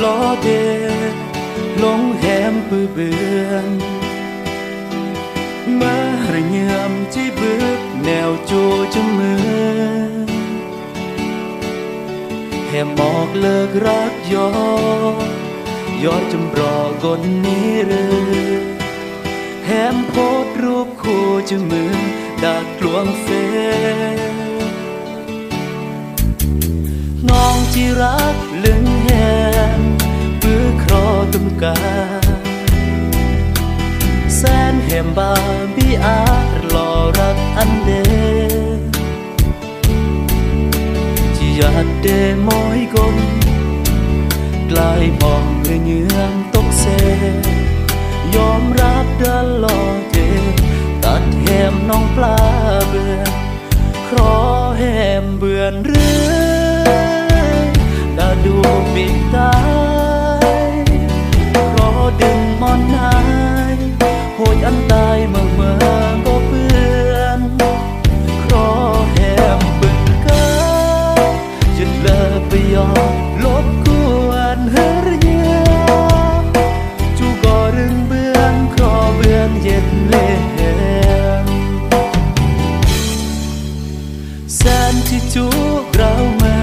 ລໍເດ ລົງແຮມປຶເບືອນ ມາຮະຍາມຈີບບຶກແນວຈູຈະມື ແຮມໝອກເລີກລັກຢໍ ຢອດຈຳເລາະກົນນີເຣ ແຮມໂພດຮູບຄູ່ຈະມື ດັກລວງເຟ ນ້ອງຈີລັກລຶງແຮມ ປືຄລໍຕຸມກາ ແຊນແຮມບາບີອາ ລໍລັກອັນເດ ຈີຢາດເດມອຍກົນ ກລາຍມອງເນຍເຍືອງຕົກເຊ ຍອມຮັບດາລໍເດ ຕັດແຮມນ້ອງປາເບືອນ ຄລໍແຮມເບືອນເຣ ດາດູປິກຕາຍ ຄລໍດຶງມອນນາຍ ໂຫຍອັນຕາຍເມີເມີກໍເບືອນ ຄລໍແຮມປຶງກາ ຢຸດເລີບປະຫຍອດລົບກວນເຮີເຍືອ ຈູກໍລຶງເບືອນ ຄລໍເບືອນເຢັດເລແຮມ ແຊນທີ່ຈູກຣາວເມີ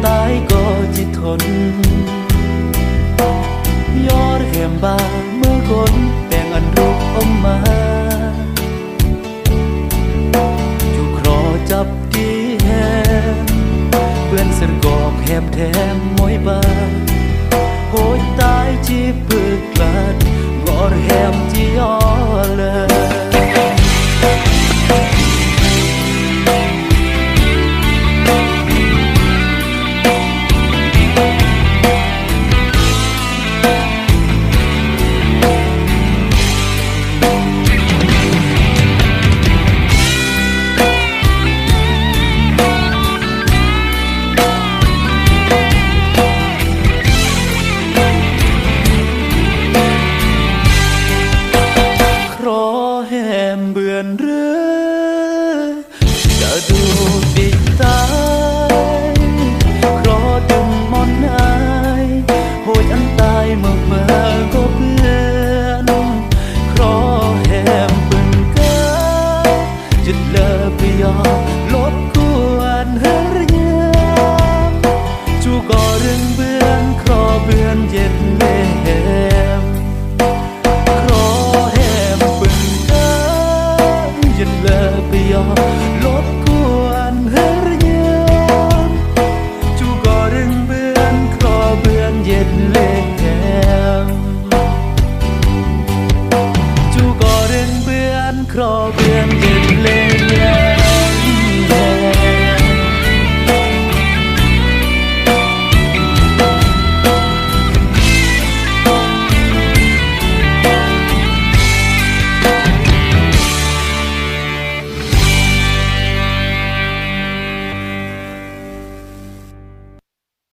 ຕາຍກໍຈິທົນ ຍອດແຮມບາເມີກົນ ແປງອັນລຸກອົມມາ ຈູຄລໍຈັບ ທີ່ແຮມ ເບືອນເສີນກອກແຮມແທມມອຍບາ ໂຫຍຕາຍຈີບບຶກກລັດ ງອດແຮມຈີອອເລີ ຄລໍແຮມເບືອນເຣີ ຈະດູດດິກຕາຍ ຄລໍດຶງມອນນາຍ ໂຫຍອັນຕາຍເມີເມີກໍເບືອນ ຄລໍແຮມປຶງກາ ຈຶດເລີບປະຫຍອດ ລົບກວນເຮີເຍືອ ຈູກໍລຶງເບືອນ ຄລໍເບືອນເຢັດເລແຮມ ຄລໍແຮມປຶງກາ ຈຶດເລີບປະຫຍອດ ລົບກວນເຮີເຍືອ ຈູກໍລຶງເບືອນ ຄລໍເບືອນເຢັດເລແຮມ ຈູກໍດຶງເບືອນ ຄລໍເບືອນເຢັດ